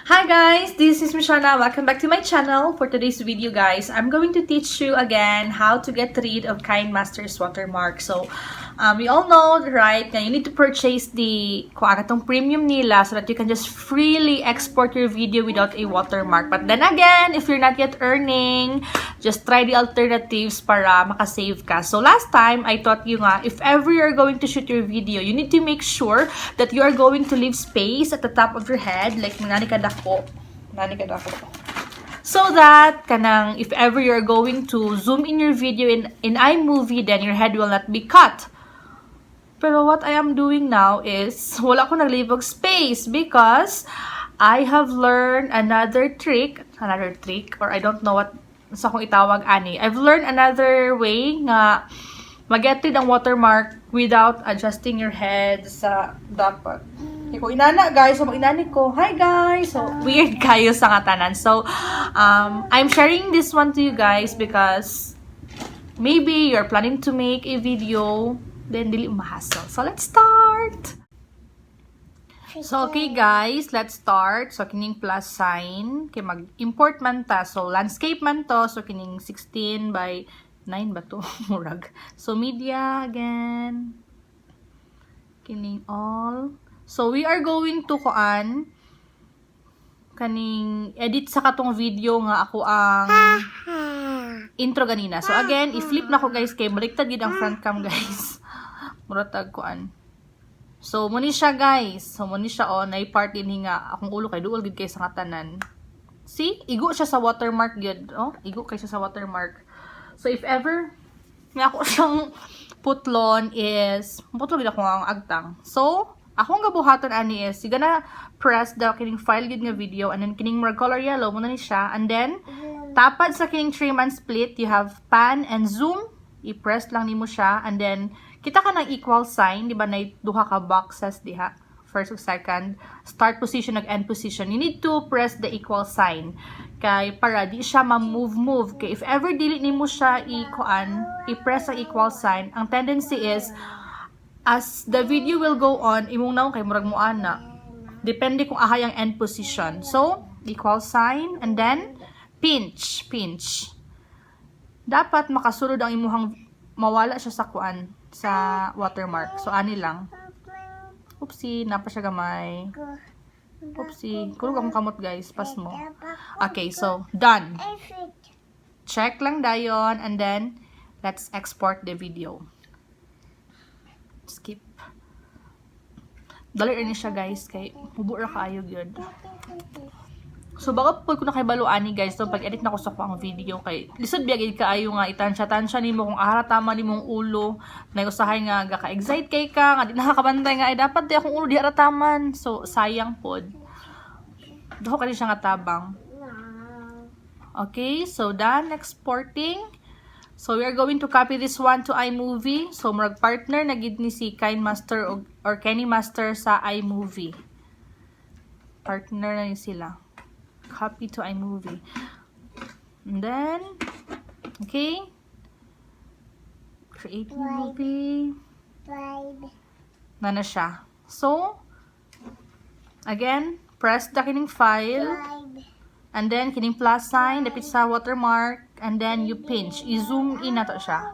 Hi guys, this is Mishana. Welcome back to my channel. For today's video, guys, I'm going to teach you again how to get rid of KineMaster's watermark. So, we all know, right, na you need to purchase the kuan atong premium nila so that you can just freely export your video without a watermark. But then again, if you're not yet earning, just try the alternatives para makasave ka. So last time, I taught you nga, if ever you're going to shoot your video, you need to make sure that you are going to leave space at the top of your head, like nani kadako. Nani kadako. So that, kanang, if ever you're going to zoom in your video in iMovie, then your head will not be cut. Pero what I am doing now is, wala ko nag-leave og space because I have learned another trick, or I don't know what sa akong itawag ani. I've learned another way nga mag-get rid ang watermark without adjusting your head sa dapat. Ko inana, guys, so mag-inani ko. Hi guys. So weird kayo sa katanan. So I'm sharing this one to you guys because maybe you're planning to make a video, then dili mahassle. So let's start. So okay guys, let's start. So kining plus sign kay mag-import man ta. So landscape man to. So kining 16 by 9 ba to? Murag. So media again. Kining all. So we are going to kuan kaning edit sa katong video nga ako ang intro ganina. So again, i-flip na ko, guys, kay baliktad gid ang front cam, guys. Murag kuan. So mo ni siya, guys. So mo ni siya, oh, nay part din nga akong ulo kay duol gid kay sa katanan. See? Igo siya sa watermark gyud, oh. Igo kay siya sa watermark. So if ever nga ako siyang putlon is putlo gid ako ang agtang. So akong gabuhaton ani is you gonna press the kining file gid nga video and then kining murag color yellow mo na ni siya, and then tapad sa kining trim and split you have pan and zoom. I-press lang nimo siya and then kita ka ng equal sign, di ba, na duha ka boxes diha, first ug second, start position ug end position. You need to press the equal sign kay para di siya ma-move move, kay if ever dili nimo siya i-kuan, i-press ang equal sign, ang tendency is as the video will go on, imong naong kay murag mo ana. Depende kung ahay ang end position. So, equal sign and then pinch, pinch. Dapat makasulod ang imuhang mawala siya sa kuan, sa watermark. So, ani lang. Oopsie, napa siya gamay. Oopsie, kulog akong kamot, guys. Pas mo. Okay, so, done. Check lang dayon and then let's export the video. Skip. Dali ni siya, guys, kay hubo ra kaayo gyud. So baka pag ko nakahibalo ani, guys, so pag edit na ko sa ang video kay lisod biya gid kaayo nga itansya-tansya nimo kung ara tama nimong ulo na usahay nga gaka-excite kay ka nga di nakakabantay nga ay dapat di akong ulo di ara taman. So sayang pod. Dako kani siya nga tabang. Okay, so done exporting. So we are going to copy this one to iMovie. So murag partner na gid ni si KineMaster or KineMaster sa iMovie. Partner na ni sila. Copy to iMovie. And then, okay. Create new movie. Na na siya. So, again, press the kining file. And then, kining plus sign, dapit sa watermark, and then you pinch. I-zoom in na to siya.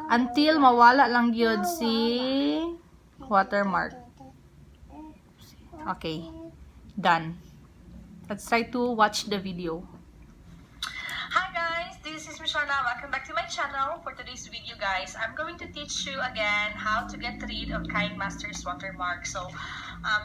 Until mawala lang gyud si watermark. Okay. Done. Let's try to watch the video. Hi guys, this is Mishana. Welcome back to my channel. For today's video, guys, I'm going to teach you again how to get rid of KineMaster's watermark. So,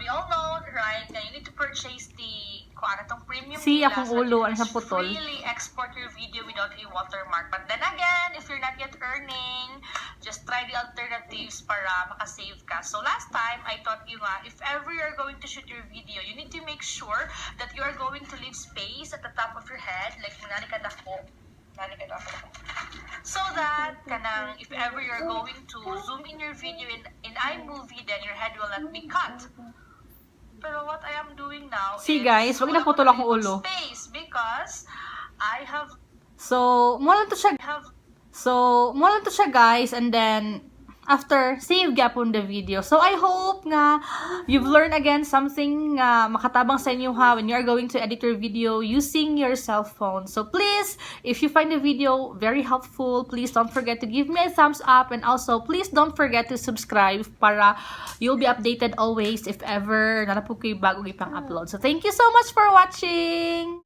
we all know, right, na you need to purchase the kuan atong premium See, nila akong so that ulo, you ano can siyang putol. Freely export your video without a watermark. But then again, if you're not yet earning, just try the alternatives para makasave ka. So last time, I taught you nga, if ever you're going to shoot your video, you need to make sure that you are going to leave space at the top of your head, like nani ka dako. Nani ka dako. So that, kanang, if ever you're going to zoom in your video in iMovie, then your head will not be cut. Pero what I am doing now See, is, guys, wag na wala putol ko akong ulo. space because I have So, mo lang to siya. have So, mo lang to siya, guys, and then After, save gyapon the video. So, I hope nga you've learned again something nga makatabang sa inyo ha when you are going to edit your video using your cell phone. So, please, if you find the video very helpful, please don't forget to give me a thumbs up and also please don't forget to subscribe para you'll be updated always if ever naa na pud ko'y bagong ipang-upload. So, thank you so much for watching!